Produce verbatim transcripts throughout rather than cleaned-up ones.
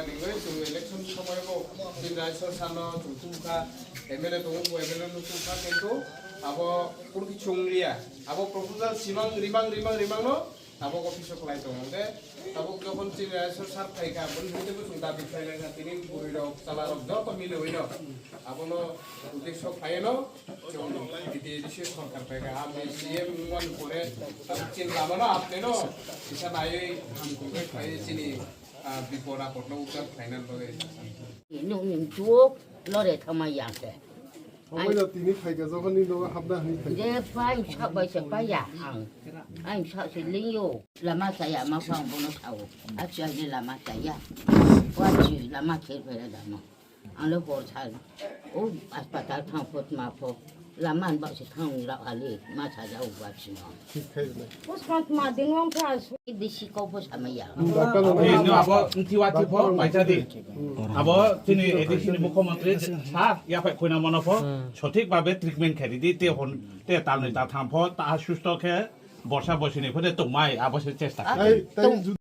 Chwng election somoibo chini Raisor sano chwng tubukha, M L A tongo, bo M L A no tubukha, kintu abo kunu khe chwng liya. Abo proposal simang rimang, rimang, rimang no abo office o khlai tongo. Hwnkhe abo jokhon chini Raisor sar phaikha, aboni hwnkhe bo chwng dabi khlai lankha, tini bwrwi rok, chwla rok joto mili hwino abono uddesho khlaiwi no chwng T T A D C sorkar phaikha. Amni C M wngmani pore abo chini lama no apni no kisa naiwi hamkuk khe khlaiwi chini ah, bipod apod no uddar khlaina bagwi. Nung ning tuok lore thama yang se. Omo ya tini phaikha jokhon ni nogo hapna hwnwi phaikha. Je pai sak bai se pai ya ang. Ang sak se ling yo. Lama saya ma phang bono sao. Achi aji lama saya. Wachi lama kher pera damo. Ang le hor sa. O aspatal thang phot ma phot. Lama an bak se thang rao ali ma sa ja o bak sino. Thik khai le. Puskan ma ding wang pha su. Bisi kau pho sama ya. Doctor no. Ni no abo ntiwa ti pho bai cha di. Abo tini A D C ni mukhyamantri sa ya phai khoina mano pho. Sothik babe treatment khai di te hon te tal ni ta tham pho ta susto khe borsa bosi ni pho de tongmai abo se chesta khai. Ai tai ju.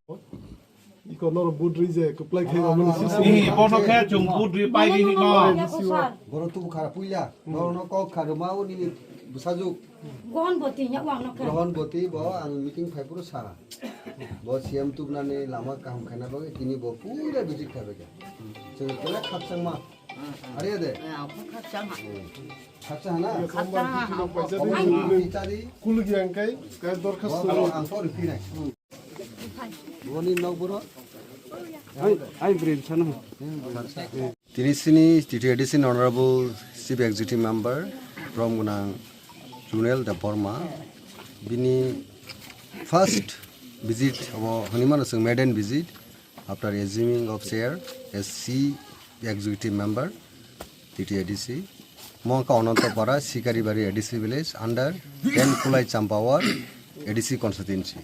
Iko noro budri je kuplai khai abo ni sisi. Ni bono khe chung budri pai di ni no. Bisi wa. Boro tu khara puila. Boro no kok khara ma uni busajuk. Grohon boti ya wang no khe. Grohon boti bo ang meeting phai puru sa. Bo C M tubnani lama kaham khaina bagwi tini bo pura visit khaibaiga. Chwng kela khakchangma. Are de? Eh, ang kho khakchang ha. Khakchang hana? Khakchang ha, ang kho. Omo ni tari? Kuluk yang kai, kai dorkhas. Bo ang kho ripinai. Boni nok boro? Ai, ai, bri sana. Tini sini T T A D C ni Honorable Chief Executive Member, Brom Gunang Junel Debbarma, bini first visit, abo hwnwi mano chwng maiden visit, after assuming of chair as Chief Executive Member, T T A D C, Mongka Anantapara, Sikaribari A D C village, under ten Kulai Champawar A D C constituency.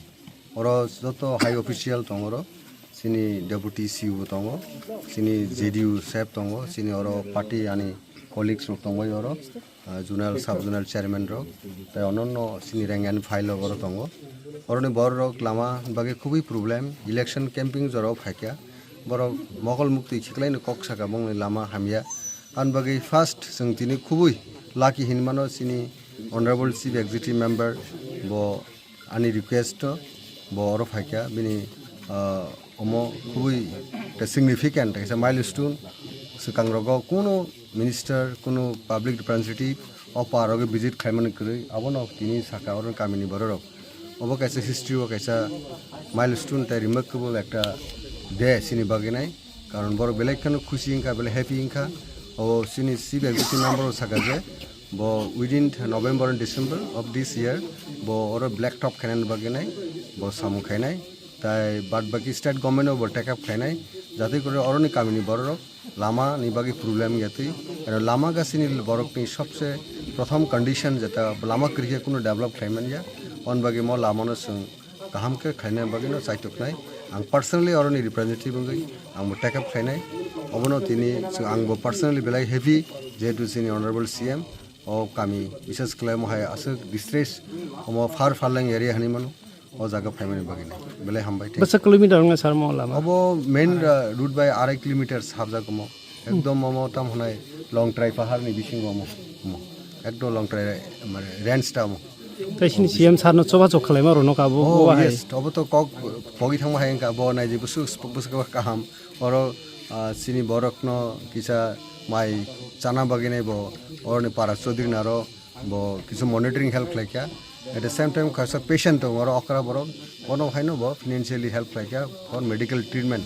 Oro joto high official tongo oro, chini deputy C E O bo tongo, chini J D U sep tongo, chini oro party ani colleagues rok tongbai oro, ah, zonal, sub zonal chairman rok, tai ononno chini rank and file rok oro tongo. Oroni borok rok lama bagwi khubui problem, election camping jorao phaikha, borok mokol muktwi khiklaino kok saka bongni lama hamya. Ani bagwi first chwng tini khubui lucky hinmano chini Honorable Chief Executive Member bo ani request o bo oro phaikha, bini, ah, omo khubui ta significant, ta kaisa milestone. Swkang rogo kuno minister, kuno public representative o par rogo visit khlaimani kwrwi, abono tini saka oro kamini bororok. Obo kaisa history o kaisa milestone tai remarkable ekta day chini bagwi nai. Karon borok belai kheno khusi wngkha, belai happy wngkha. O chini chief executive member o saka je bo within November and December of this year bo oro black top khainani bagwi nai, bo samung khainai. Tai bad baki state government o bo take up khainai. Jate kore oroni kamini borok lama ni bagwi problem ya twi. Aro lama ga chini borok ni sobse prothom condition jeta lama kwrwi khe kuno develop khlai man ya. On bagwi mo lama no chwng kaham khe khaina bagwi no chaitok nai. Ang personally oroni representative wngwi ang bo take up khlainai. Obono tini chwng ang bo personally belai happy, jehetu chini honorable C M o kami bises khlai mo hai aswk distress omo far farlang area hani mano o jaga phaimani bagwi nai. Belai hambai thik. Bwswk kilometer wngna sar mo lama? Obo main, uh, route bai arai kilometer sabjak omo. Ekdom omo tam hwnai Longtrai pahar ni bisingo omo. Omo. Ekdom Longtrai mane range ta omo. Tai sini C M sir no choba chok khlaima rwno ka bo, oh, bo hai. Yes, obo to kok pogi thangma hai wngkha, bo nai je bwswk bwswk kaham. Oro, ah, chini borok no kisa mai chana bagwi nai bo oroni para Chaudhary naro bo kisa monitoring help khlaikha. At the same time kaisa patient tongo oro okra borok, bono haino bo financially help khlaikha for medical treatment.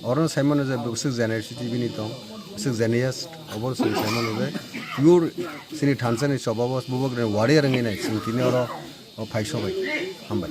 Oro saimano je bwswk generosity bini tong, bwswk generous, obo chwng saimano je pure chini thansa ni choba bo bubak rok warrior wngwi nai chwng tini oro phaiso bai. Hambai.